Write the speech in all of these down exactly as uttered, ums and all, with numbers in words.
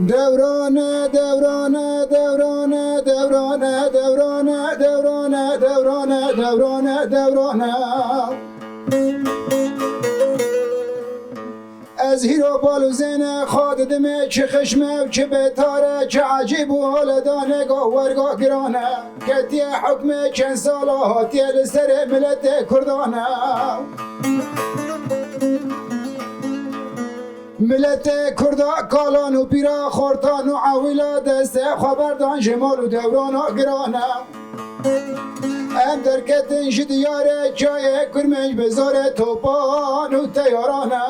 Dewrane, dewrane, dewrane, dewrane, dewrane, dewrane, dewrane, dewrane, dewrane. Ez hîro bal û zêne xwe didimê, çi xişme û çi bêtare, çi ecîb û hole dane, ga werga girane. Ketiye hukmê çend sala, hatiye li serê miletê Kurdan e. Miletê Kurda kalan û pîra xortan û ewîla destê xwe berdan ji mal û dewrana giran e. Em derketin ji diyarê çayê Kurmenc bi zorê topan û teyaran e.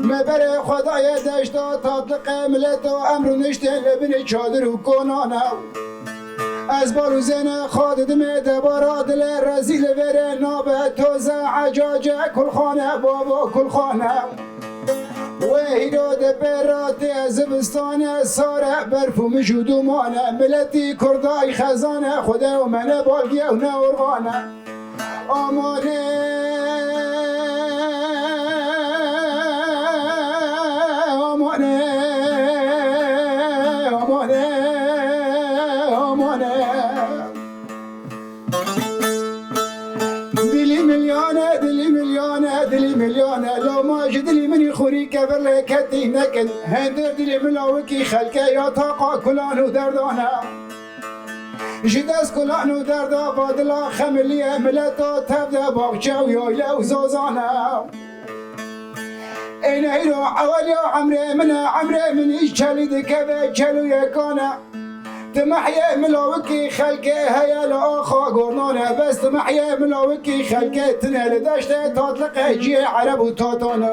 Me berê xwe daye deşta Tatliqê mileto, em rûniştên li binê çadir û konan e. Ez bal û zêne xwe didimê debara dilê rezîl li vêrê nabe toze ecace kulxane babo kulxane. Wê hîro de pêratê zivistane sare berf û mij û dûmane. Miletî Kurdayî xezane Xwedê û me ne balgiye û ne orvane. Amanê, amanê, amanê, amanê. Dilî milyane, dilî milyane, dilî milyane. Loma ji dilî min î xurî kevirlê ketî nekin. Hêndir dilî min lawikî xelke ya taqa kulan û derdane. Ji dest kulan û derda badila xemiliye mileta tev de baxçe û yayle û zozane. Ê nehîro eweliya emrê min e, emrê min îş çelî dikeve çel û yekane. Timehiyê milawikî xelkê heye li axa gornane. Bes timehiyê milawikî xelkê tine li deştê Tatliqê ciyê Ereb û Tatane.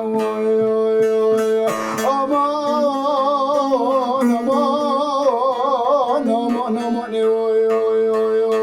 Aman, aman, aman, aman, oy, oy, oy, oy.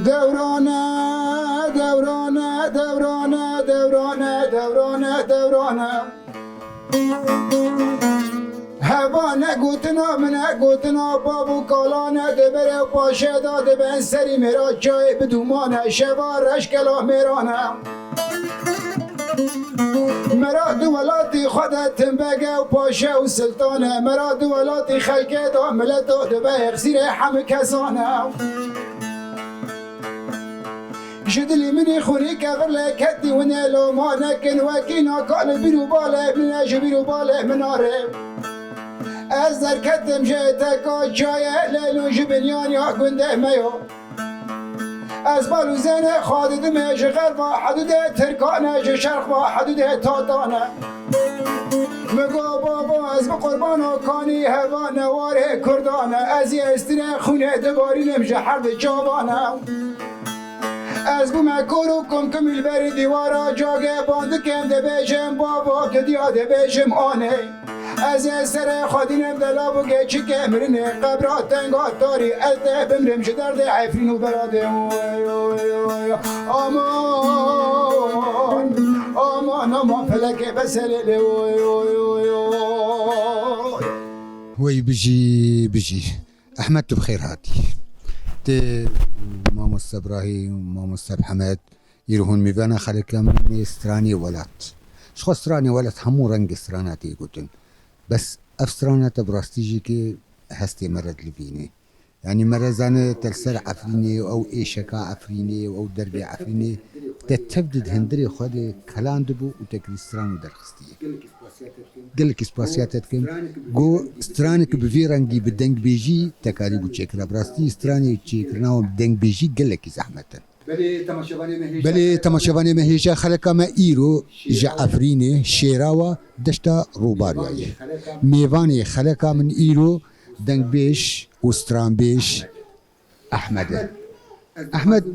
Dewrane, dewrane, dewrane, dewrane, dewrane, dewrane. Heva ne gotina min e, gotina bav û kalan e, di berê û paşê de dibin serî mêra çayê bidûmane, şeva reşkela mêran e. Mera di welatî xwe de timbege û paşe û siltan e, mera di welatî xelkê de mileta dibe hêxsîrê hemî kesan e. Ji dilî min î xurî kevir lê ketî winê loma nekin wekî naka li bîr û balê min e, ji bîr û balê min are. Ez derketim ji teka çayê lêlûn ji binyaniya gundê me yo. Ez bal û zênê xwe didimê ji xerba hedûdê Tirkan e, ji şerq ve hedûdê Tatan e. Min got babo ez bi qurbana kanî heva newarê Kurdan e. Ez yê stirê xûnê dibarînim ji her di çavan e. Ez bûme kor û kumkim li berî dîwara cagê ban dikim dibêjim babo didiya dibêjim anê. Ez ê serê xwe dînim dela bû geçikê mirinê qebra tenga tarî ez dê bimrim ji derdê Efrîn û beradê. Oy, oy, oy, oy. Aman, aman, aman felekê beselê lê. Oy, oy, oy, oy. Wey bijî, bijî. Ehmed, tu bi xêr hatî. Tê mamoste Ibrahîm, mamoste Mihemed, îro hûn mêvana xeleka min ê stranê welat. Ji xwe stranê welat hemû rengê strana tê gotin. Bes ev strana te bi rastî jî ke hestê me re dilivîne. Yanî me re zane te li ser Efrînê û ew êşeka Efrînê û ew dervê Efrînê te tev di hundirê xwe de kelan dibû û te kirî stran û derxistiye. Gelekî spasiya te dikim. Go stranek bi vî rengî bi dengbêjî te karîbû çêkira. Bi rastî stranê çêkirina wan bi dengbêjî gelekî zehmet e. Belê temaşevanê me hêja xeleka me îro ji Efrînê, Şêrawa, deşta Rûbaryayê. Mêvanê xeleka min îro Dengbêj û stranbêj Ehmed e. Ehmed,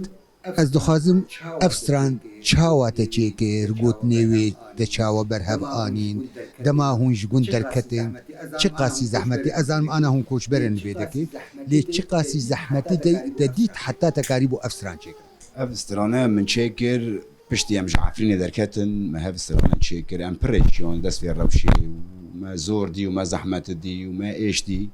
ez dixwazim ev stran çawa te çêkir, gotinê wê te çawa berhev anîn, dema hûn ji gund derketin, çi qasî zehmetî, ez zanim ana hûn koçber in li vê dekê, lê çi qasî zehmetî te, te dît heta te karîbû ev stran çêkir? Ev strane min çêkir, piştî em ji Efrînê derketin, me hev strane çêkir, em pir rêçiyan dest vê rewşê û me zor dî û me zehmet dî û me êş dî.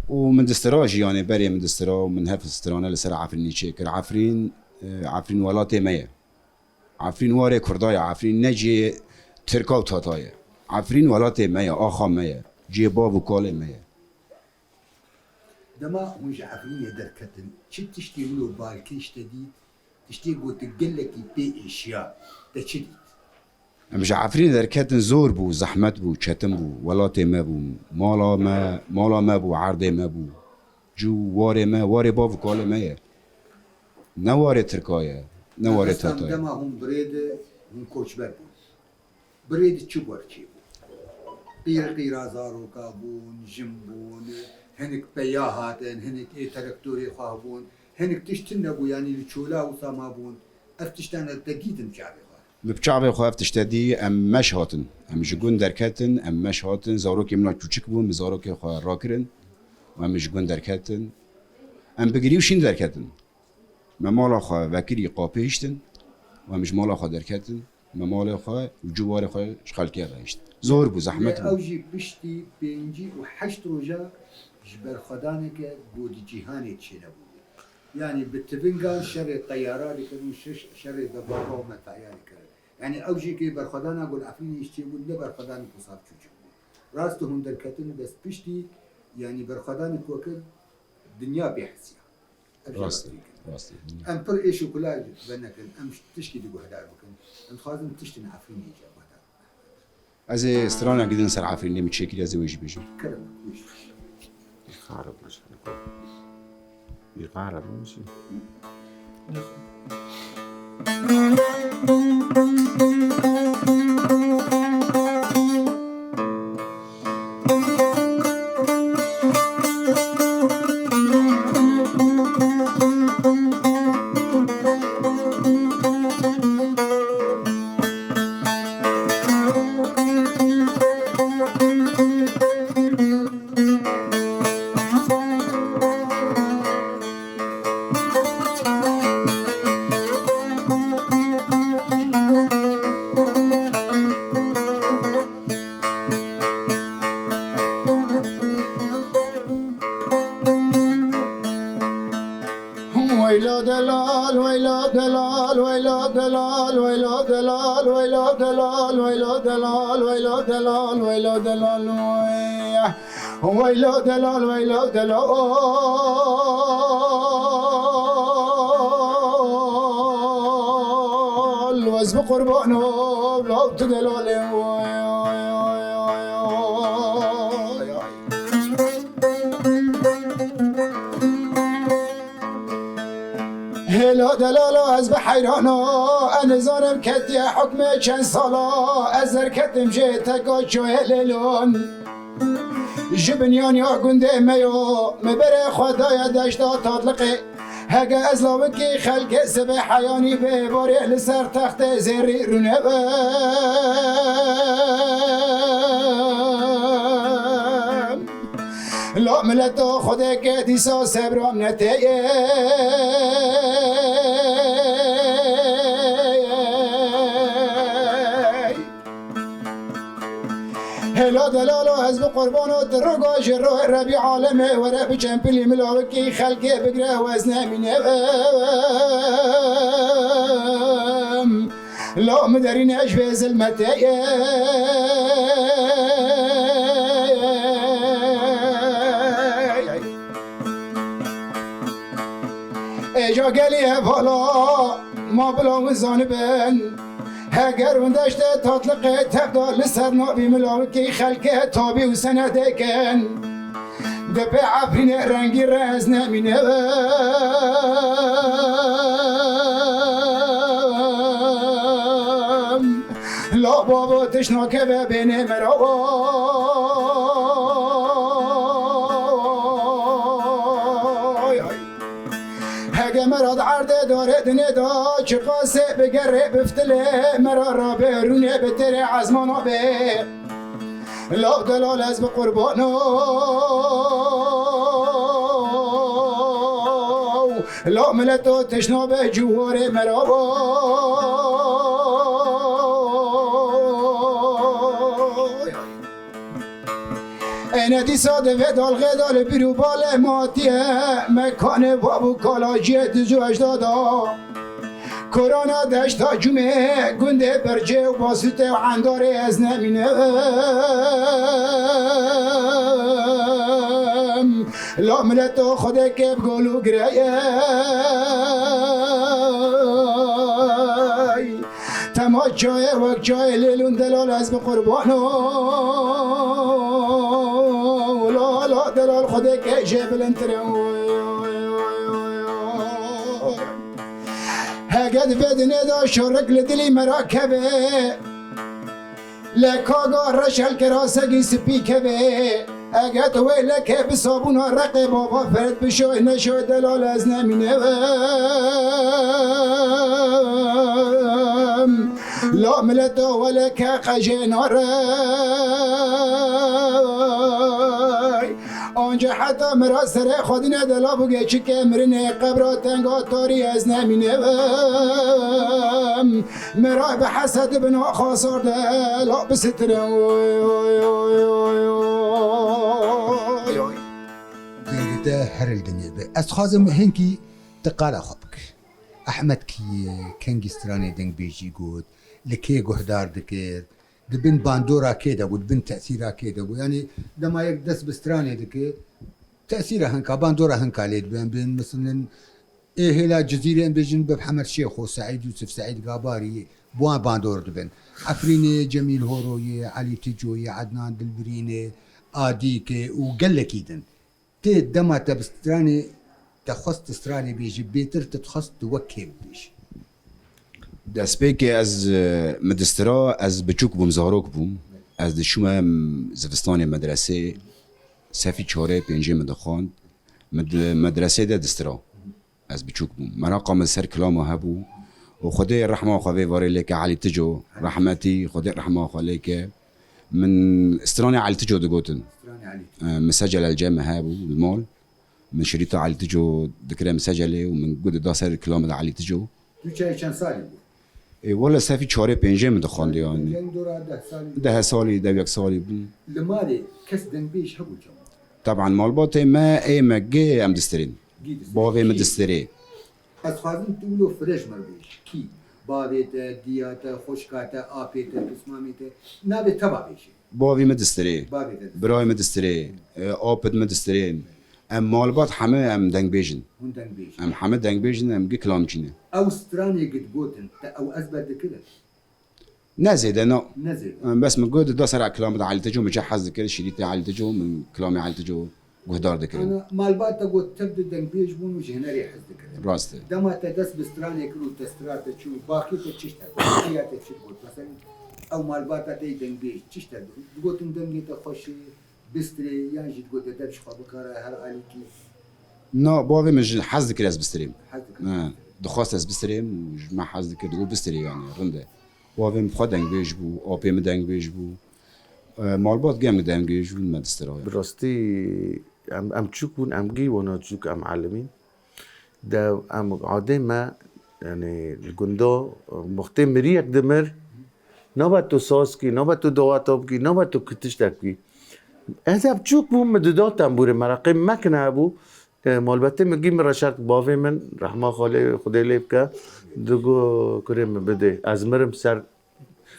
Û min distira jî, yanê berê min distira û min hev strane li ser Efrînê çêkir. Efrîn, e, Efrîn welatê me ye. Efrîn warê Kurda ye. Efrîn ne cihê Tirka û Tata ye. Efrîn welatê me ye, axa me ye. Cihê bav û kalê me ye. Dema hûn ji Efrînê derketin, çi tiştê wilo balkêş te dît? Tiştê ku tu gelekî pê êşiya, te çi dît? Em ji Efrînê derketin, zor bû, zehmet bû, çetin bû. Welatê me bû, mala me, mala me bû, erdê me bû. Cû warê me, warê bav û kalê me ye. Ne warê Tirka ye, ne warê Tata ye. Dema hûn birê de, hûn koçber bûn. Birê di çi wer çêbû? Qîr qîra zaroka bûn, jin bûn, hinek peya hatin, hinek ê terektorê xwe bûn, hinek tişt tune bû, yanî li çola wisa mabûn. Ev tiştane te dîtin çavê xwe? Min bi çavê xwe ev tişte dî, em meş hatin. Em ji gund derketin, em meş hatin. Zarokê min a çûçik bûn, min zarokê xwe rakirin û em ji gund derketin. Em bi girî û şîn derketin. Me mala xwe vekirî qapê hiştin û em ji mala xwe derketin. Me malê xwe û cû warê xwe ji xelkê re hişt. Zor bû, zehmet bû. Ew jî piştî pêncî û heşt roja ji berxwedaneke ku di cîhanê çênebûye. Yanî bi tivinga şerê teyara dikirin, şeş-, şerê debaba û metaya dikirin. Yanî ew jî kê berxwedana ku li Efrînê jî çêbû, ne berxwedanê ku saf çûçik bû. Rast hûn derketin dest piştî, yanî berxwedanê ku kir, dinya pê hesiya. Ev jî Rast e, rastî kir. Rast e. Em pir êş û kula venekin, em tişkî diguhdar bikin. Em dixwazin tiştên Efrînê jî guhdar bikin. Ez ê stranek din ser Efrînê min çêkirî, ez ê wê jî bêjim. Kerem, bêj. Îqare bû, îqare bû, çi? Weyla delal, weyla delal, weyla delal, weyla delal, weyla delal, weyla delal, weyla delal, weyla delal, wey. Weyla delal, weyla delal. Ez bi qurban û law tu delalê. Hêla delala ez bi heyrana, ez nizanim ketiye hukmê çend sala, ez derketim jê teka çoyê lêlan. Ji binyaniya gundê me yo, me berê xwe daye deşta Tatliqê. Hege ez lawikî xelkê sibê heyanî bê barê li ser textê zêrî rûne bim. La mileto Xwedê ke dîsa sebra neteye. Hêla delalo ez bi qurbano tu roga ji royê Rebî alemê were bi çempilî milawikî xelkê bigre û ez nemîne. La min derîne ji vê zilmetê ye. Êca gelî hevala ma bila win zanibin. Heger hûn deştê Tatliqê tev da li ser navî milawikî xelkê tabî û senedê kin. Di pê Efrînê rengî re ez nemînim. La babo tişt nakeve bênê merawa. Mera di erdê darê dinê da, çiqasê bi gerê biftilê, mera rabe rûnê bi têrê ezmana bê. Lav delal ez bi qurbano, la mileto tişna be ciwarê mera. Êne dîsa di vê dalxê de li bîr û balê me hatiye, mekanê bab û kalaciyê diz û hejdeh da. Korana deşta cumê, gundê bercê û basûtê û endarê ez nemînim. La mileto Xwedê kê bi gol û gireyê. Tema çayê wek çayê lêlûn delal ez bi qurban o. La la delal Xwedê kê jê bilindtir e. Hege di vê dinê de şorik li dilî me rakeve. Lê kaga reş helke rasegî spî keve. Eger tu wê leke bi sabûna reqê bava ferd bişoy neşoy delal ez nemînim. La mileta weleke qejê nare. Anca heta mira serê xwedine de la bû geçike mirinê qebra tenga tarî ez nemînim. Mira bi hesed bin xasar de la bisitin. Oy, oy, oy, oy, oy, oy. Dengê te her li dinê be. Ez dixwazim hinkî tu qala xwe bikî. Ehmed kî ye, kengî stranê dengbêjî got, li kê guhdar dikir, di bin bandora kê de bû, di bin tesîra kê de bû. Yanî dema yek dest bi stranê dike, tesîra hinka, bandora hinka lê dibe. Bên misilin ê hêla Cizîrê em bêjin bi Hemed Şêxo, Seîd Yûsif, Seîd Gabarî, bi wan bandor dibin. Efrînê Cemîl Horoyê, Elî Ticoyê, Ednan Dilbirînê, Adîkê û gelekî din. Tê dema te bi stranê, te xwest tu stranê bêjî, bêtir tu dixwest tu wek kê bibêjî? Destpêkê ez, e, min distira, ez biçûk bûm, zarok bûm. Ez diçûme, em, zivistanê medresê, sefî çarê, pêncê min dixwand. Min di medresê de distira. Ez biçûk bûm. Meraqa min ser kilama hebû. Û Xwedê rehma xwe vê varê lêke Elî Tico, rehmetî, Xwedê rehma xwe lêke. Min stranê Elî Tico digotin. Stranê Elî Tico. E, misecel el cem hebû li mal. Min şirîta Elî Tico dikire misecelê û min got dida ser kilama de Elî Tico. Tu çayê çend salî bû? Ê, wele sefî çarê pêncê min dixwandî yanî. Pêncê dora deh salî bû. Deh salî, deh yek salî bû. Li malê kes dengbêj hebû çawa? Teban malbatê me ê me gê em distirên. Gî distirên. Bavê min Kî? Distirê. Ez dixwazim tu wilo firê ji me bêj. Kî? Bavê te, diya te, xwişka te, apê te, pismamê te. Navê te va bêjê. Bavê min distirê. Bavê te distirê. Birayê min distirê. E, apit min distirê. Em malbat heme em dengbêj in. Hûn dengbêj in. Em heme dengbêj in, em gi kilamcî ne. Ew stranê gi digotin, te ew ezber dikirin? Ne zêde, na. Ne zêde. Em bes min got, da ser kilamê de Elî Tico, min jî hez dikir, şîrîtê Elî Tico, min kilamê Elî Tico guhdar dikirin. Ana, malbat te got, tev di dengbêj bûn û ji hunerê hez dikirin. Rast e. Dema te dest bi stranê kir û te stira te çû, baqî te çi ji te got, diya te çi got? Mesela, ew malbata te yê dengbêj, çi ji te got? Digotin dengê te xweş e, bistirê, yan jî digot, te dev ji xwe bikare, her alîkî. Na, bavê min ji hez dikir ez bistirêm. Hez dikir. He, dixwest ez bistirêm û ji me hez dikir, digot bistirê yanî, rind e. Bavê min xwe dengbêj bû, apê min dengbêj bû. E, malbat gem dengbêj bûn, me distira ya. Bi rastî em, em çûk bûn, em gî wana çûk, em elimîn. De em adê me, yanî li gunda, e, wextê miriyek dimir, nabe tu saz kî, nabe tu daweta bikî, nabe tu kitiştek bikî. Ez ev çûk bûm, min dida tembûrê, meraqê me kine hebû. E, malbetê min gî min re şert, bavê min, rehma xalê Xwedê lê bike, digo, kurê min bidê, ez mirim ser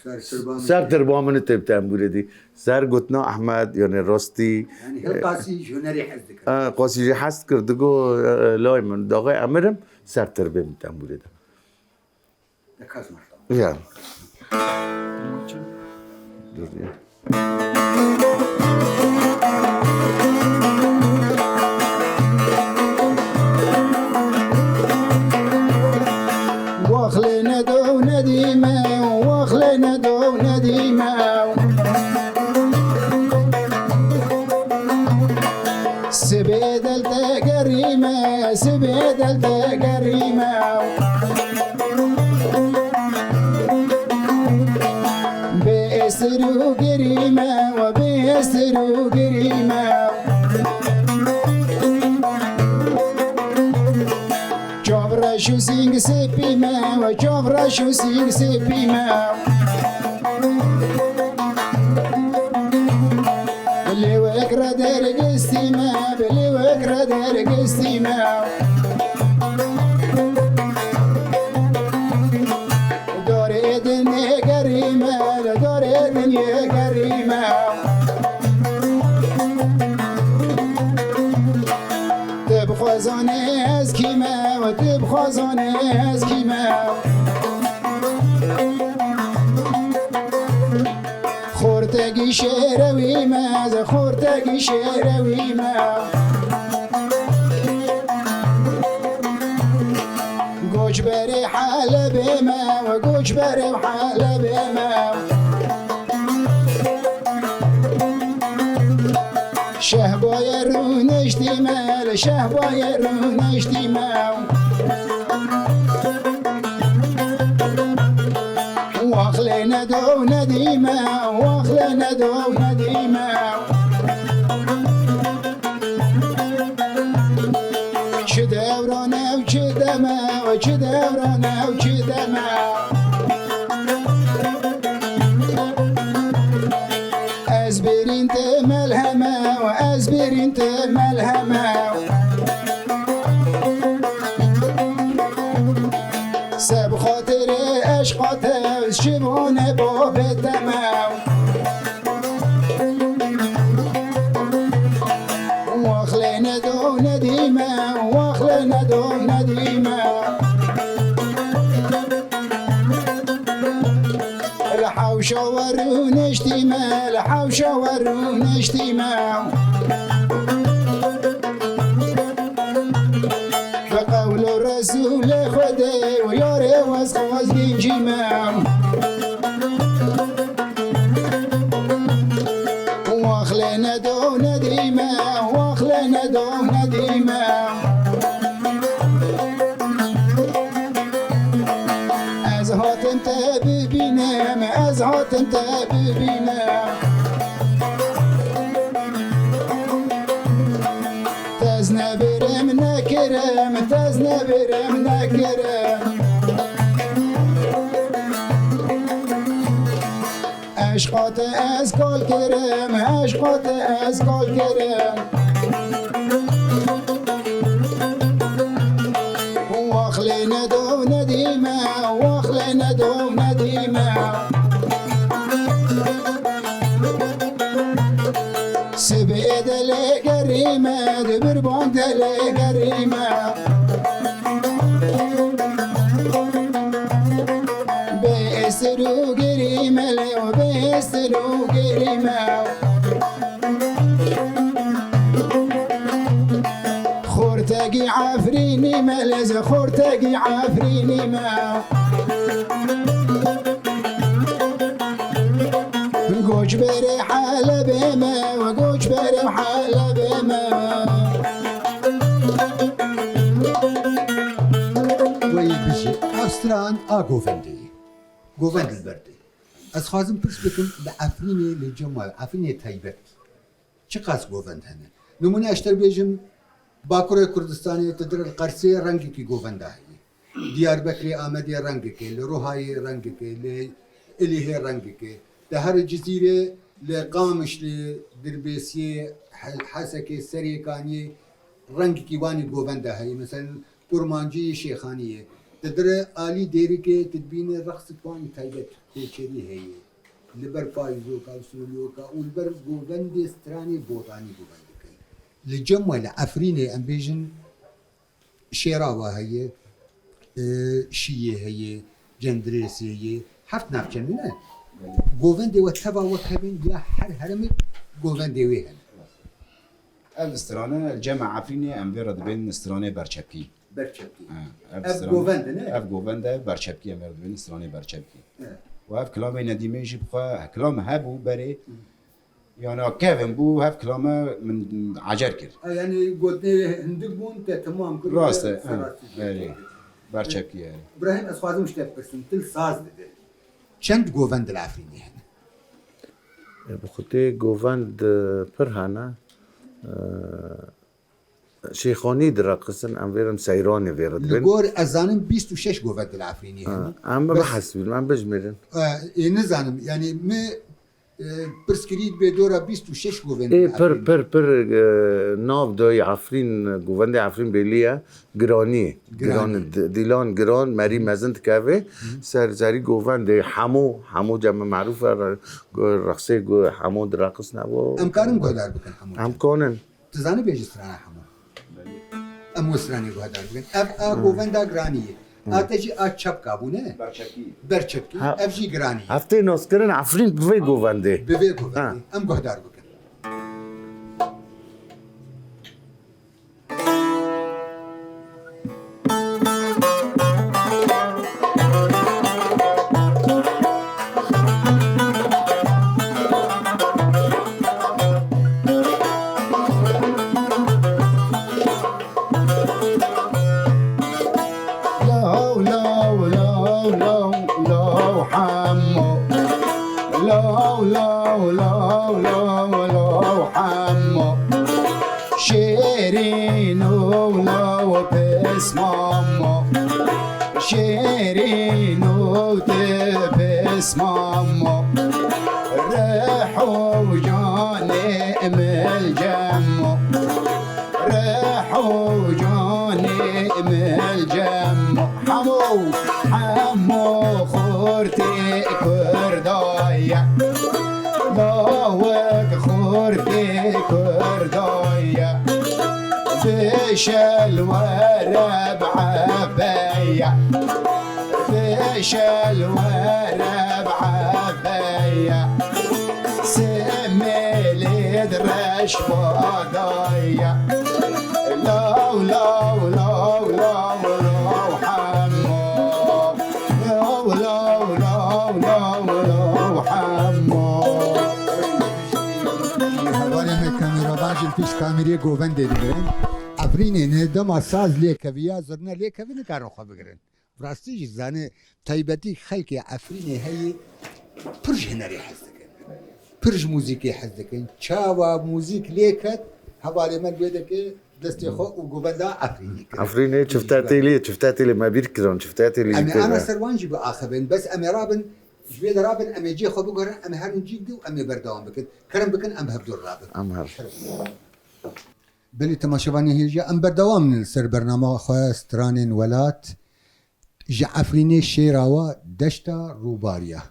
Ser tirba min. Ser tirba min tê bi tembûrê dî. Ser gotina Ehmed, yanî rastî. Yanî hin qasî ji hunerê hez dikir. E, qasî jî hez dikir, digo, e, lay min, daxê emirim ser tirbê min tembûrê de. De kas merhaba. Ya. Dur ya. Waxlê nedo nedîme, waxlê nedo nedîme. Sibê del te gerî Me sibê del te gerîme. Bê esir û gerîme, bê esir û gerîme. Çavreş û sîng sipî me, çavreş û sîng sipî me. Lêwek re dergistî me, bi lêwek re dergistî me. Dorê dinyê gerî me, li dorê dinyê gerî me. Tu bi xwe zanî ez kî me, tu bi xwe zanî ez kî me. Xortekî şêrewî me, ez xortekî şêrewî me. Goçberê Helebê me, goçberê Helebê me. Şehbayê rûniştî me, li şehbayê rûniştî me. Waxlê nedo nedî me, waxlê nedo nedî me. Çi dewran ew çi deme, çi dewran ew çi deme. Ez birîn te melheme, ez birîn te melheme. Seb xatirê eşqa te, ez şivane babê te me. Waxlê nedo nedî me, waxlê nedo nedî me. Li hewşa we rûniştî me, li hewşa we rûniştî me. Bi qewlo Resûlê Xwedê û yarê we ez xwezgîn jî me. Waxlê nedo nedî me, waxlê nedo nedî me. Ez hatim te bibînim, ez hatim te bibînim. Tez nebirim nekirim, tez nebirim nekirim. Eşqa te ez kal kirim, eşqa te ez kal kirim. Waxlê nedo nedî me, waxlê nedo nedî me. Sibê delê gerî me, di birban delê gerî me. Bê esir û gerî me, lê bê esir û gerî me. Xortekî Efrînî me, lê ez xortekî Efrînî me. Goçberê Helebê me, goçberê Helebê me. Wey bijî. Ev stran a govendê ye. Govend li ber tê. Ez xwazim pirs bikim, li Efrînê, li cem we, Efrînê taybet çiqas govend hene? Nimûne, ez ji te re bêjim, Bakurê Kurdistanê, tu dire li Qersê rengekî govenda heye. Diyarbekirê, Amedê rengekê, li Ruhayê rengekê, li Êlihê rengekê. Te here Cizîrê, li Qamişlê, Dirbêsiyê, He-, Hesekê, Serêkaniyê rengekî wanî govenda heye. Mesela Kurmancî yê Şêxaniyê. Tu dire alî Dêrikê, tu dibînî reqsek wanî taybet, pêçerî heye. Li ber payîzoka, solyoka û li ber govendê stranê botanî govend dikin. Li cem we li Efrînê em bêjin Şêrava heye, e, Şiyê heye, Cendirêsê ye, heft navçe ne? Govendê we teva wek hebin ya her heremê govendê wê hene? Ev strane cema Efrînê em vê re dibên stranê berçepkî. Berçepkî. Ha, ev Ev strane, govend e, ne? Ev govend e, berçepkî em vê re dibên stranê berçepkî. Evet. Û ev kilamê Nedîmê jî bi xwe kilam hebû berê. Hı. Yana kevin bû, hev kilame min ecer kir. Ha, yani gotinê hindik bûn, te temam kir. Rast e, serastî ha, erê. Berçepkî, erê. Ibrahim, ez xwazim ji te bipirsim, tu li saz dide. Çend govend li Efrînê hene? E, bi xwedê govend, e, pir hene. E, Şêxanî direqisin, em vêrin seyranê vê re Li dibin. Gor ez zanim bîst û şeş govend li Efrînê Ha, hene. Em Bes bihesibin, em bijmirin. E, ê nizanim, yani mi, e, pirsgirî dibê dora bîst û şeş govend Ê, li pir, Efrînê. Pir, pir, e, nav dayî Efrîn, govendê Efrîn bêlî ye, giranî. Giranî. Giran, d-, dîlan giran, merî mezin dikeve. Ser zerî govendê hemo, hemo cem merûf e, re-, go-, rexsê go-, hemo direqisne bo. Em karin guhdar bikin hemo Em cem. Kanin. Tu zanî bêjî strana hemo? Em wê stranê guhdar bikin. Ev a govenda giranî ye. A te jî a çepka bû, ne? Berçepkî. Berçepkî. Ha. Ev jî giranî ye. Heftê naskirin Efrîn bi vê govendê. Bi vê govendê. Ha. Em guhdar bikin. Law, law, law, law, law, hemo. Law, law, law, law, law, hemo. Şêrîn û law pismamo. Şêrîn û tu pismamo. Rih û canê mil cemo. Rih û canê mil cemo. Hemo, hemo xortê Kurda ye. Lawik xortê Kurda ye. Dişel were bi efeya. Dişel were bi efeya. Semêlê di reş badaya. Law, law, law, law, law, hemo. Law, law, law, law, law, hemo. Hevalê me kameraman jî li pişt kamerê govendê digirin. Efrînê ne dema saz lê keviya, zirne lê kevî nikarin xwe bigirin. Rastî jî zanê taybetî xelkê Efrînê heye, pir ji hunerê hez dikin. Pir ji muzîkê hez dikin. Çawa muzîk lê ket, hevalê me li wê dike destê xwe û govenda Efrînê kirin. Efrînê çifte têlî, çifte têlî me bîr kirin, çifte têlî Em ê ana ser wan jî biaxivin, bes em ê rabin, ji wê de rabin, em ê cê xwe biguherin, em ê herin cî di û em ê berdewam bikin. Kerem bikin, em bi hevdû rabin. Em her. Belê temaşevanê hêja, em berdewam in li ser bernama xwe Stranên Welat. Ji Efrînê şêra we deşta rûbariya.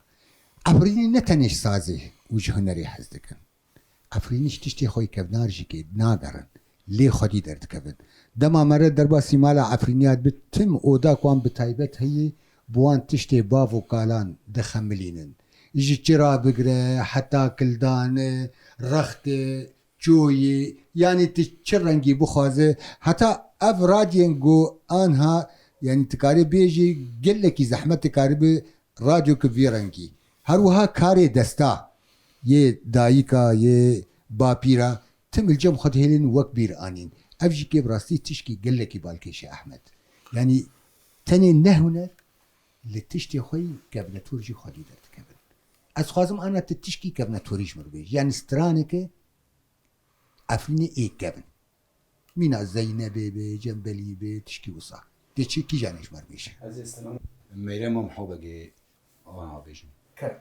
Efrînî ne tenê ji sazê û ji hunerê hez dikin. Efrînî ji tiştê xwe yê kevnar jî kê nagerin, lê xwedî derdikevin. Dema mere derbasî mala Efrîniya dibe, tim oda ku wan bi taybet heye, bi wan tiştê bav û kalan dixemilînin. Ji çira bigire heta kildane, rextê, çoyê, yanî tu çi rengî bixwaze, heta ev radiyên ku anha, yanî tu karê bêjî gelekî zehmet dikaribe radyo ki vî rengî. Her wiha karê desta yê dayika, yê bapîra, tim li cem xwe dihêlin wek bîr anîn. Ev jî kê bi rastî tişkî gelekî balkêş e Ehmed. Yanî tenê ne huner, li tiştê xwe yî kevnetor jî xwedî derdikevin. Ez xwazim ana tu tişkî kevnetorî ji min re bêjî. Yanî straneke Efrînê ê kevin. Mîna Zeynebê bê, Cembelî bê, tişkî wisa. Tê çi kîjanê ji me re bêje? Ez ê stranê Meyrema Mihobegê ana bêjim. Ker.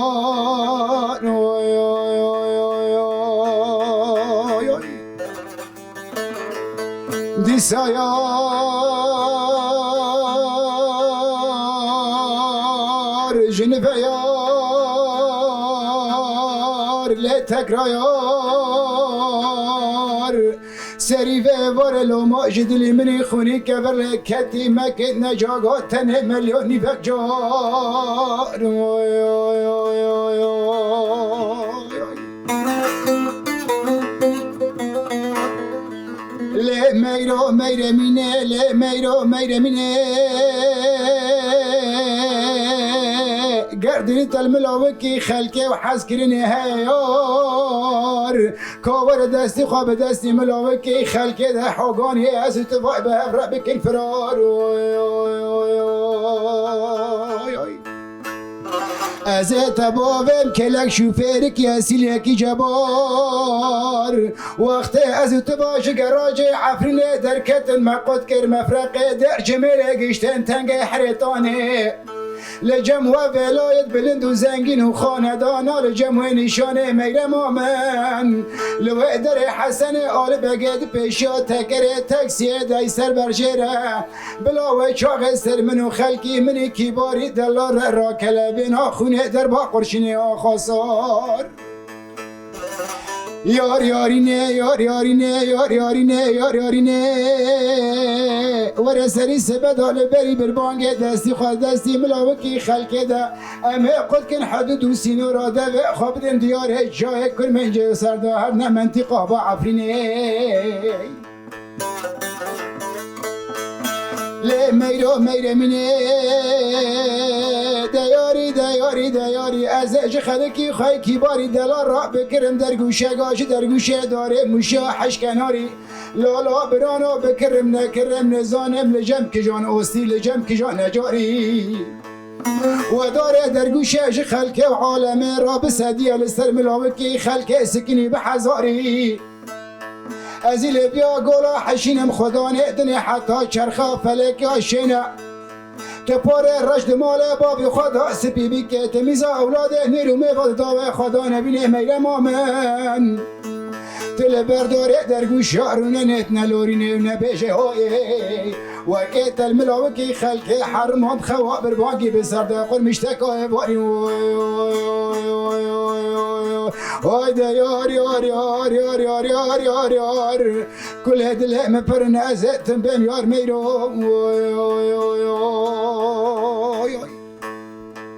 Oy, oy, oy, oy, oy, oy. Dîsa yar, jinive yar, lê tekra yar. Serî vê êvarê loma ji dilî min î xwînî kevirê ketî, mekê necaga tenê milyon nîvek car. Oy, oy, oy, oy, oy, oy. Lê meyro meyrê mîne, lê meyro meyrê mîne. Gerdî tel milavekî xelkê û hezkirinê heyar. Ka were destî xwe bi destî milavekî xelkê de hoganî, ez û tu vay bi hev re bikin firar. Oy, oy, oy, oy, oy. Ez ê te bavêm kelek şûfêrikî esîlekî cebar. Wextê ez û tu va ji gerajê Efrînê derketin, me qut kir mefreqê dercimêrê giştin tengê herêtanê. Li cem we velayet bilind û zengîn û xanedana, li cem wê nîşanê meyrema min. Li wê derê Hesenê Alî Begê di pêşiya tekerê taksiyê dey ser berjêre. Bila wê çaxê ser min û xelkî min î kîbarî delal re rakelebêna xûnê derba qurşînê axasar. Yar yarîne, yar yarîne, yar yarîne, yar yarîne. Were serî sebeda li berî birbangê destî xwe destî milavekî xelkê de. Em ê qut kin hudud û sînora devê xwe bidin diyarê cayê kurmên cê ser de her ne mentîqa ba Efrînê. Lê meyro meyrê min ê, deyarî, deyarî, deyarî, ez ê ji xelkî xwe kîbarî delal rabikirim dergûşega ji dergûşê darê mûşa heşkenarî. Lala birana bikirim nekirim nizanim li cem kijan ostî li cem kijan necarî. We darê dergûşê ji xelkê û alemê rabisediye li ser milavekî xelkê sikinî bi hezarî. Ez ê lê biya gola heşînim xwedanê dinê heta çerxa felekya şêne. Tu parê reş di malê bavê xwe de spî bike, tu mîza ewladê nêr û mêva di dawê xwe de nebînê meyrema min. Tu li ber darê dergûşa rûne nêt nelorînê û nebêje hoyê. Wekê tel milavekî xelkê herman xewa birbangî bi ser de qurmîşteka êvarî. Oy, oy, oy, oy, oy, oy, oy. Oy de yar, yar, yar, yar, yar, yar, yar, yar, yar. Kulê dilê min pir in, ez ê tim bêm yar meyro. Oy, oy, oy, oy, oy, oy.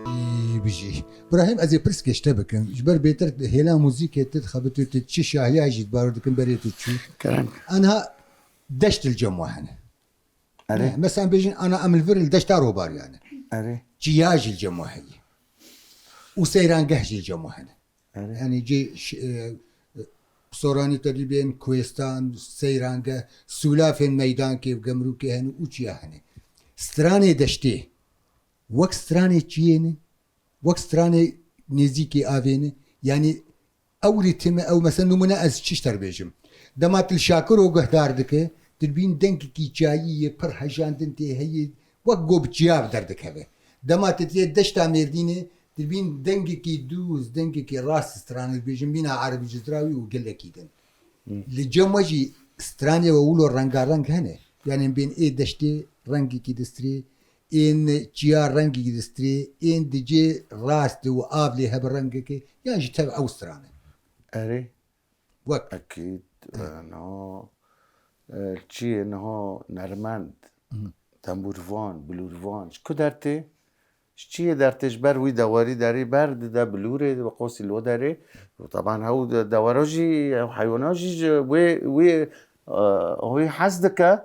Î, bijî. Birahîm, ez ê pirskê ji te bikim. Ji ber bêtir hêla muzîkê tu dixebitî, tu çi şahiya jî dibar dikim berê tu çû. Kerem. Anha deşt li cem we hene. Erê. Ne, mesela bêjin ana em li vir li deşta Robariyane. Erê. Çiya jî li cem we heye. Û seyrangeh jî li cem we hene. Erê. Yani cê ş-, e, e, soranî te dibên, kuêstan, seyrangeh, sûlafên meydankê, gemrûkê hene û çiya hene. Stranê deştê, wek stranê çiyê ne, wek stranê nêzîkê avê ne. Yani ew rîtimi, ew mesela nimûne ez çi ji te re bêjim. Dema tu li Şakiro guhdar dike, tu dibîn dengekî çiyayî yê pir hejandin tê heye, wek go bi çiya bi derdikeve. Dema tu tê deşta Mêrdînê, tu dibîn dengekî dûz, dengekî rast stranê dibêjin, mîna erebî ji zirawî û gelekî din. Li cem we jî stranê we wilo rengareng hene. Yani bên ê deştê rengekî distrê, ên çiya rengekî distrê, ên di cê rastê û av lê hebe rengekê, yan jî tev ew strane. Erê. Wek. Ekîd, e, niha, e, çiyê niha nermend, tembûrvan, bilûrvan, ji ku dertê? Ji çiyê dertê? Ji ber wî dewarî derê ber dide bilûrê, bi qosî lo derê. Teban hew de-, dewera jî, ew heywana jî ji wê, wê, e, wî hez dike.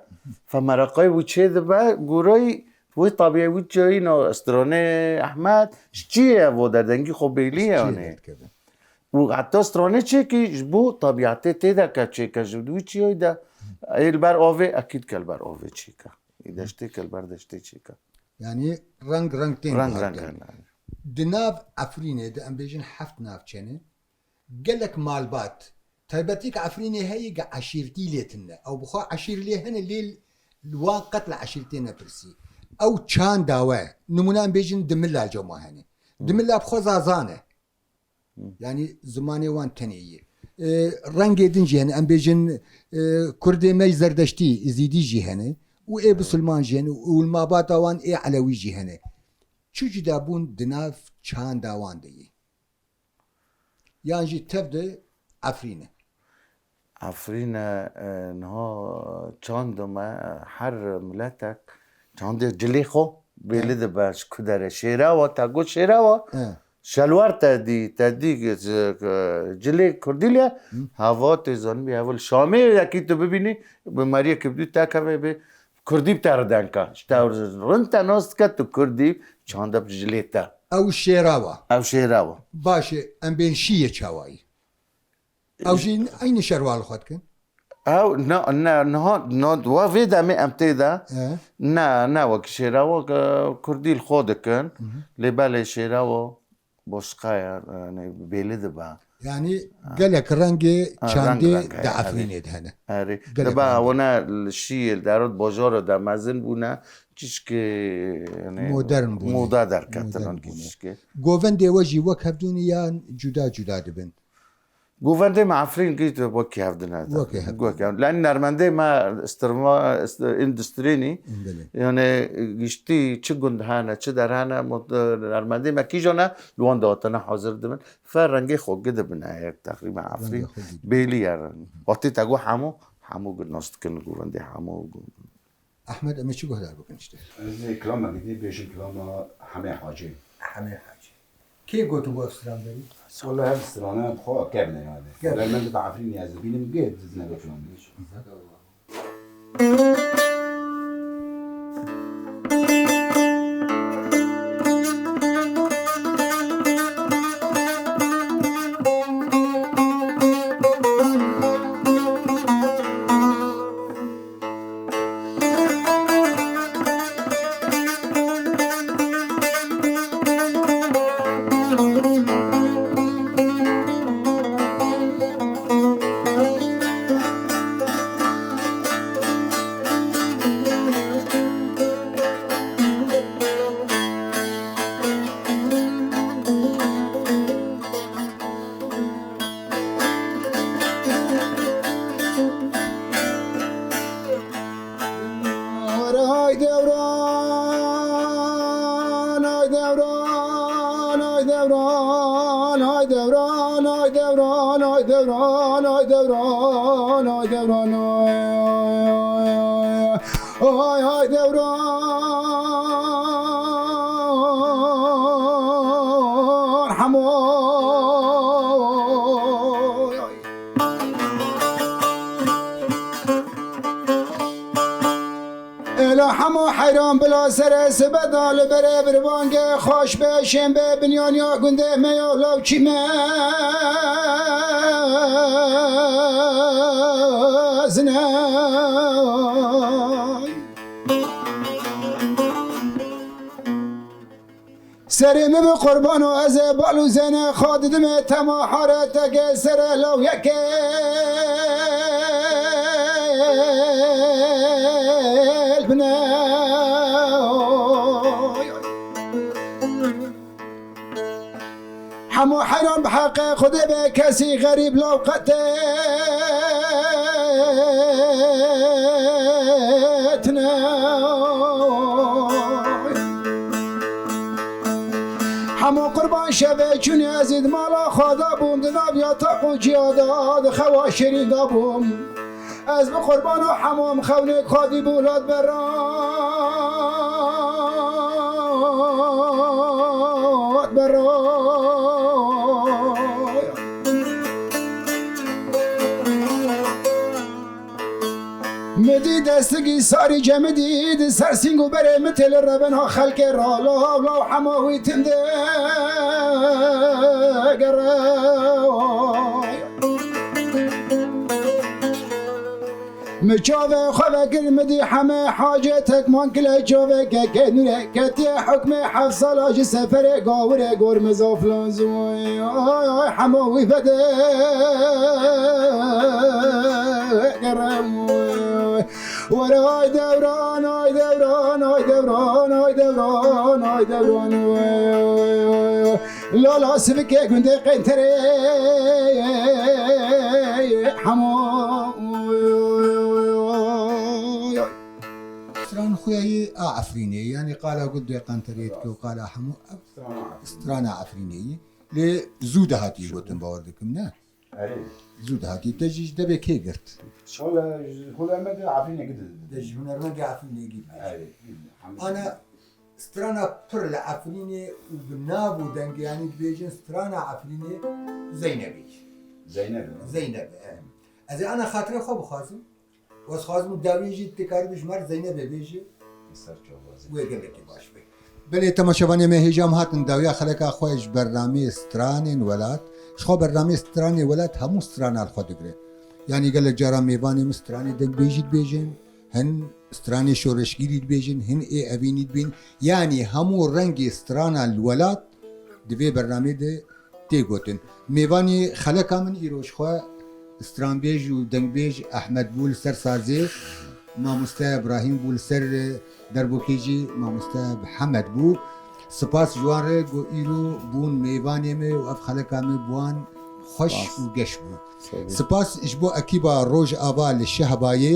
Fe meraqayê wî çê dibe, gorayî wî tabîyê wî çiyayî na stranê Ehmed, ji çiyê evo derdengî xwe bêlî ye anê. Û heta stranê çêkî ji bo tabîetê tê de ke çêke ji wî çiyayî de. Ê li ber avê, ekîd ke li ber avê çêke. Ê deştê ke li ber deştê çêke. Yani reng reng tên. Reng reng. Di nav Efrînê de em bêjin heft navçe ne. Gelek malbat Taybetî ki Efrînê heye, ge eşîrtî lê tune. Ew bi xwe eşîr lê hene, lê li wan qet li eşîrtê nepirsî. Ew çanda we, nimûne em bêjin di mila cema hene. Di mila bi xwe zazan e. Yanî zimanê wan tenê yê. E, rengê din jî hene, em bêjin, e, kurdê me zerdeştî, zîdî jî hene. Û ê bisilman jî hene, û li mabata wan ê elewî jî hene. Çi cudabûn di nav çanda wan de yê? Yan jî tev de Efrîn e? Efrîn e, e, niha çand me, e, her miletek çandê cilê xwe bêli dibe ji ku dere. Şêrawa, te got şêrawa, He. şelwar te dî, te dî, e, cilê kurdî lê, hava tê zanibî, heval Şamê yekî tu bibînî, bi meriyekî bi dû te keve bê, Kurdî bi te re denka. Ji te rind te nas dike, tu kurdî çanda bi cilê te. Ew şêrawa. Ew şêrawa. Baş e, em bên şiyê çawayî. Ew jî eynî şerwa li xwe dikin. Ew, na, na, niha, na, wa vê demê em tê de, He. ne, ne wek şêrawa, e, kurdî li xwe dikin. Lê belê şêrawa. Boşqa ya, yani bêli dibe. Yani Ha. gelek rengê Ha, çandê reng reng di heye, Efrînê de hene. Erê. Gelek Dibe rengê. Wana li şiyê, li derot bajara de mezin bûne, çişkê, yani Modern bûne. moda derketine Modern bûne. çişkê. Govendê we jî wek hevdûnî yan cuda cuda dibin? Govendê me Efrîn gît wekî hevdine. Wekî hevdine. Wekî hevdine. Lan nermendê me istirma, ist-, endustrînî, Belê. yani giştî çi gund hene, çi der hene, mut-, nermendê me kîjan e, li wan de hatine hazir dibin. Fe rengê xwe gidibine yek teqrîben Efrîn. Rengê xwe gidibin. Bêlî ye. Wextê te got hemû, hemû gu nas dikin govendê hemû gu. Ehmed, em ê çi guhdar bikin işte? Ez ê kilama gidî bêjim kilama Hemê Hacî. Hemê Hacî. Kê gotibû ev stran berî? Wala ev strana bi xwe kevn e yani. Kevn. Wala min dibe Efrînê ez dibînim gê dizine gotinan. Ay devran, ay devran, ay devran, ay devran, ay devran, ay devran, ay devran, ay devran, ay, ay, ay. Ay, ay, devran Hemo. Ela Hemo heyran bila sere sibeda li berê birbangê xweş be şên be binyaniya gundê me ya lawçî me zine. Serê min bi qurbano ez ê bal û zêne xwe didimê tema hareteke sere law yekê bine. Hemû heyran bi heqê Xwedê be, kesî xerîb law qetê tine. Hemû qurban şevê çûnî ez ê di mala xwe de bûm, di nav ya taq û ciya de, di xewa şêrîn de bûm. Ez bi qurbana hemû em xewnê kadî bû lat berat berat. Mi dî destigî sarî cemidî di ser sîng û berê mi tê li revena xelkê ra law law hema wî tinde gere. Mi çavê xwe vekir, mi dî heme hacê tekman kile çavê keke nûre ketiye hukmê heft sala ji seferê gawirê gor mi zaf lazim. Ay, ay, hemo wî vede gerem. Were ay devran, ay devran, ay devran, ay devran, ay devran. Lala sivikê gundê Qenterê hemo. Stran xuyayî a Efrînê, yanî qala gundê Qenterê dike û qala hemo ev strana Efrînê yî. Lê zû de hatî gotin, bawer dikim, ne? Erê. Zû de hatî. Te jî ji devê kê girt? Şola, ji hunermendê Efrînê girt. Te ji hunermendê Efrînê girt. Erê. Ana strana pir li Efrînê û bi nav û dengê, yanî dibêjin strana Efrînê Zeynebê. Zeyneb. Zeyneb, e. Ez ê ana xatirê xwe bixwazim. Û ez xwazim dawiyê jî tu karî ji me re Zeynebê bêjî. Ser çava Zeyneb. Wê gelekî baş be. Belê temaşevanê me, hêja em hatin dawiya xeleka xwe ji bernameyê Stranên Welat. Ji xwe bernameyê Stranên Welat hemû strana li xwe digire. Yanî gelek cara mêvanê min stranê dengbêjî dibêjin, hin stranê şoreşgîrî dibêjin, hin ê evînî dibîn. Yanî hemû rengê strana li welat di vê bernameyê de tê gotin. Mêvanî xeleka min îro ji xwe stranbêj û dengbêj Ehmed bû li ser sazê, mamoste Ibrahîm bû li ser, e, derbokê jî mamoste Mihemed bû. Spas ji wan re ku îro bûn mêvanê me û ev xeleka me bi wan xweş Spas. û geş bû. Sağ olun. Spas ji bo ekîba Rojava li Şehbayê,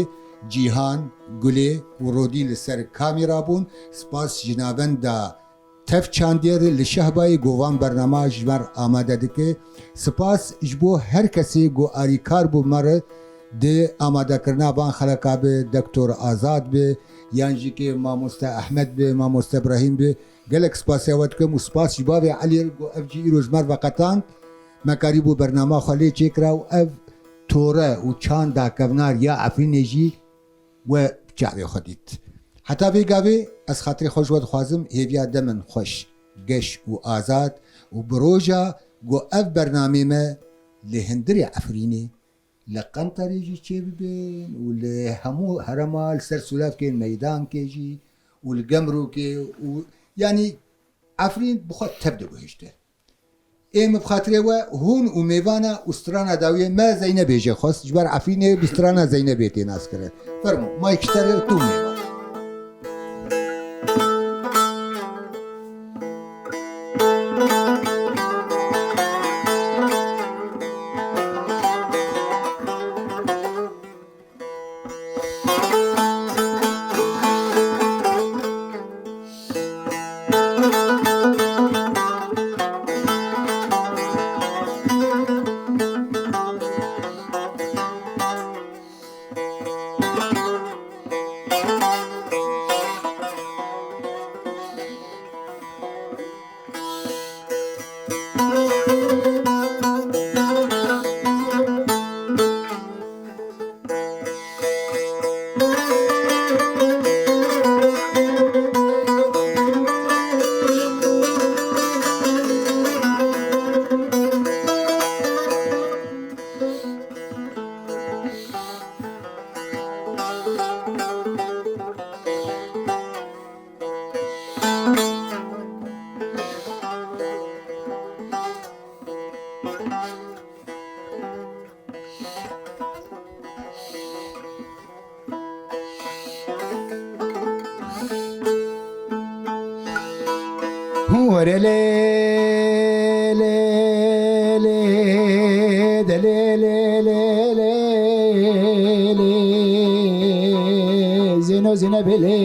Cîhan, Gulê û Rodî li ser kamera bûn. Spas ji navenda Tev Çandiyê re li Şehbayê ku van bernama ji me re amade dike. Spas ji bo her kesê ku alîkar bû me re di amadekirina van xeleka be, Doktor Azad be, yan jî ke Mamoste Ehmed be, Mamoste Ibrahîm be. Gelek spasiya we dikim û spas ji bavê Elî re ku ev jî îro ji me re veqetand. Me karîbû bernama xwe lê çêkira û ev tore û çanda kevnar ya Efrînê jî we bi çavê xwe dît. Heta vê gavê ez xatirê xwe ji we dixwazim, hêviya demin xweş, geş û azad û bi roja ku ev bernamê me li hundirê Efrînê, li Qenterê jî çêbibin û li hemû herêma li ser sûlavkên meydankê jî û li Gemrûkê û, yanî, Efrîn bi xwe tev diguhişte. Ê min bi xatirê we, hûn û mêvana û strana dawiyê me Zeynebê jê xwest, ji ber Efrînê bi strana Zeynebê tê naskirin. Fermo, mayk ji te re, tu mêvan. Were lê, lê, lê, de lê, lê, lê, lê, lê, Zêno, Zênebê lê.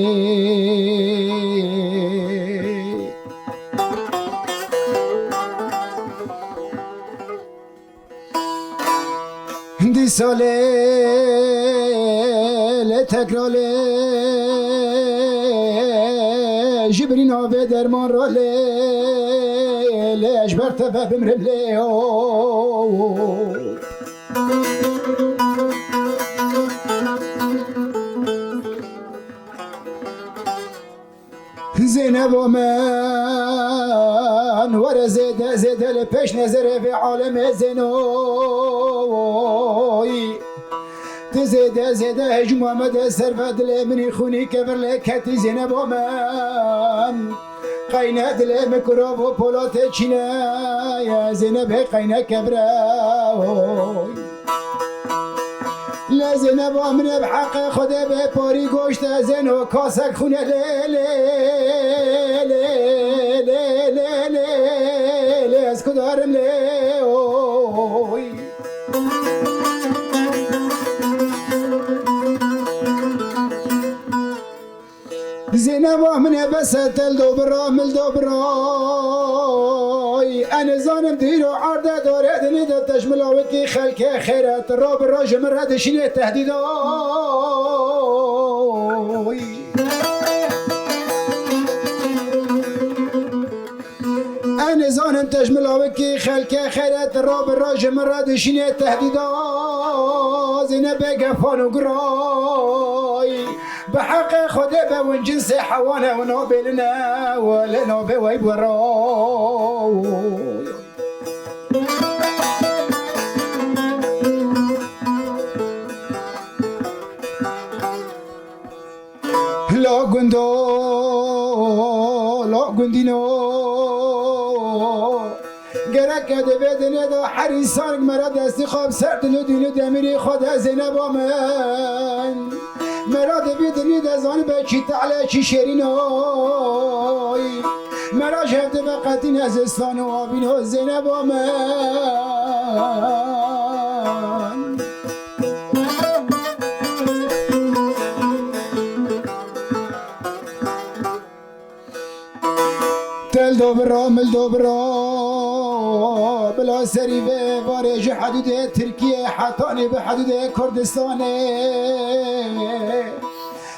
Dîsa lê, lê tekra lê, ji birî navê derman ra lê, lê ez ji ber te ve bimrim lê, o. Zeynebo min, were zêde, zêde li pêş nezerê vê alemê Zênoyî. Zêde, zêde hejûma me de ser ve dilê min î xûnî kevir lê ketî Zêneba min. Qeyne dilê min kurov û polatê çîne ye, Zênebê qeyne kevire oy. Lê Zêneba min e bi heqê Xwedê bê parî goşte Zêno kasek xûne lê, lê, lê, lê, lê, lê, lê, lê, ez kudarim lê oy. Zêneba min e bes e tel do bira, mil do bira. Ay, ez nizanim dîro erde dore dinê de tejmila wekî xelkê xêret ro bira ji min re dişînê tehdîda. Ez nizanim tejmila wekî xelkê xêret ro bi ro ji min re dişînê tehdîda Zênebê gefan û giray. Bi heqê Xwedê be win cinsê hewane û nabêline û lê nabê wey bwera. La gundo, la gundîno. Gerek e di vê dinê de her însanek me re destî xwe bi ser dil û dîn û demirî xwe de Zêneba min. Me re di vî dinî de zanibe çi tehle çi şêrîn oy. Me re ji hev dibe qetî ne zistan û avîn o Zêneba min. Tel do bira, mil do bira, bila serî vê varê ji hedûdê Tirkiyê hetanî bi hedûdê Kurdistanê.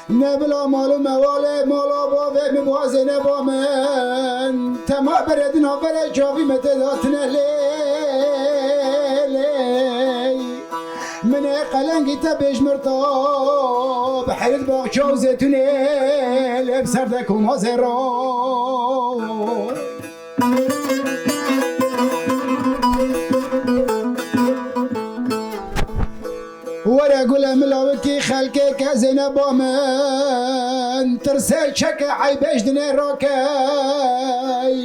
Ne bila mal û mewalê mala bavê min bazê neba min. Tema berê dina berê çavî me tê datine lê, lê. Min ê qelengî te bêjmirta, bi heyr baxça û zêtûnê lê bi ser de koma zêra. Were gule milawikî xelkê ke Zêneba min, tirsê çeke eybêj dinê rakey.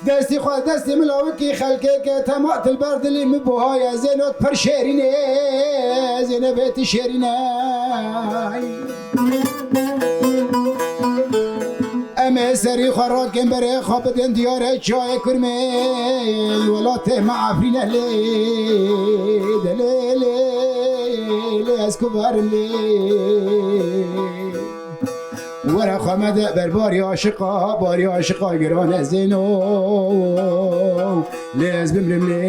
Destî xwe destî milawikî xelkê ke tema til ber dilî min buhaye, Zênot pir şêrîn e, Zênebê ti şêrîn e. Em ê serî xwe rakên berê xwe bidin diyarê çiyayê Kurmê, welatê me Efrîn e lê, de lê, lê, lê ez ku verim lê. Were xwe me de ber barî aşiqa, barî aşiqa giran ez êno. Lê ez bimrim lê.